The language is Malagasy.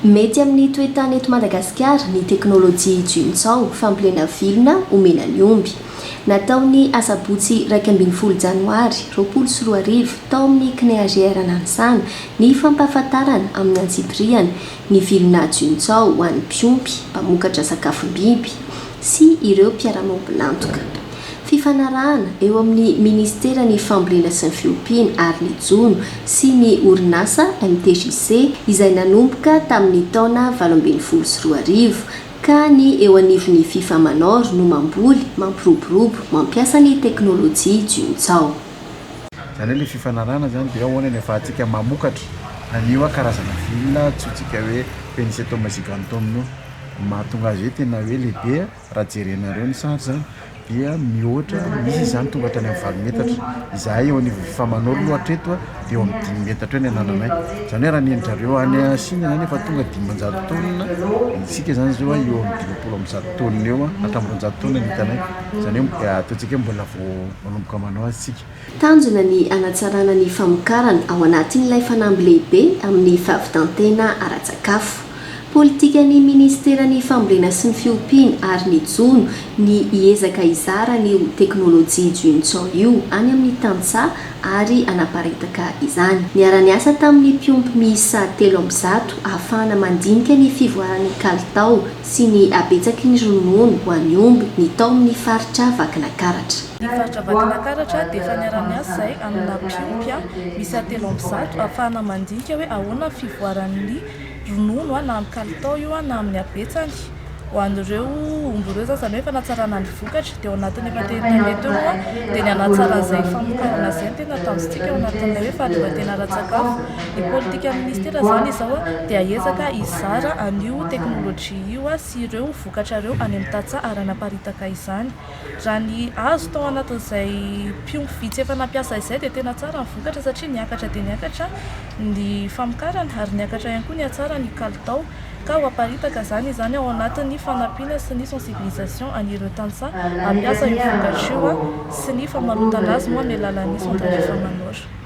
Mety amin'ny toe-tany eto Madagasikara ny teknolojia Juntsao, fambolena vilona omena ny omby. Natao ny asabotsy 11 janoary 2020 tao amin'ny CNEAGR Nanisana ny fampahafantarana amin'ny antsipiriany ny vilona Juntsao ho an'ny mpiompy, mpamokatra sakafom-biby sy ireo mpiara-miombon'antoka. Fifanarahana eo amin'ny Ministeran'ny Fambolena sy ny Fiompiana ary ny Jono sy ny orinasa MTJC izay nanomboka tamin'ny taona 2018 ka ny eo anivon'ny Fifamanor no mamboly, mampiroborobo, mampiasa ny teknolojia Juntsao. Izany hoe ilay fifanarahana izany dia ahoana ny ahafahantsika mamokatra an'io karazana vilona antsointsika hoe Pennisetum giganteum io. Mahatonga azy hoe tena hoe lehibe raha jerenareo ny sary izany dia mihoatra, misy izany tonga hatrany amin'ny 8 metatra. Izahay eo anivon'ny Fifamanoro aloha hatreto dia eo amin'ny 5 metatra eo ny anananay. Izany hoe raha ny an-dry zareo any Chine izany efa tonga 500 taonina, isika izany izao eo amin'ny 150 taonina eo hatramin'ny 200 taonina ny hitanay. Izany hoe ataontsika hoe mbola vao manomboka manao azy isika. Tanjona ny hanatsarana ny famokarana ao anatin'ilay fanamby lehibe amin'ny fahavitan-tena ara-tsakafo. Politikan'ny Ministeran'ny Fambolena sy ny Fiompiana ary ny Jono ny hiezaka hizara an'io teknolojia Juntsao io any amin'ny tantsaha ary hanaparitaka izany. Niara-niasa tamin'ny mpiompy miisa 103 ahafahana mandinika ny fivoaran'ny kalitao sy ny habetsaky ny ronono ho an'ny omby ny tao amin'ny faritra Vakinakaratra. Ny faritra Vakinakaratra dia efa niara-niasa izahay amina mpiompy miisa 103 ahafahana mandinika hoe ahoana ny fivoaran'ny ronono na amin'ny kalitao io na amin'ny habetsany ho an'ireo omby ireo zany, izany hoe fanatsarana ny vokatra. Dia ao anatin'ny efa teny teo moa dia ny hanatsara izay famokarana izay no tena tanjontsika ao anatin'ilay hoe fahaleovantena ara-tsakafo. Ny politikan'ny ministera izany izao dia hiezaka hizara an'io teknolojia io sy ireo vokatra ireo any amin'ny tantsaha ary hanaparitaka izany. Raha ny azo tao anatin'izay mpiompy vitsy efa nampiasa izay dia tena tsara ny vokatra satria niakatra dia niakatra ny famokarana ary niakatra ihany koa ny hatsara ny kalitao, ka ho aparitaka izany izany ao anatin'ny fanampiana sy ny sensibilisation an'ireo tantsaha hampiasa io vokatra io sy ny famarotana azy moa amin'ny alalan'ny centre Fifamanor.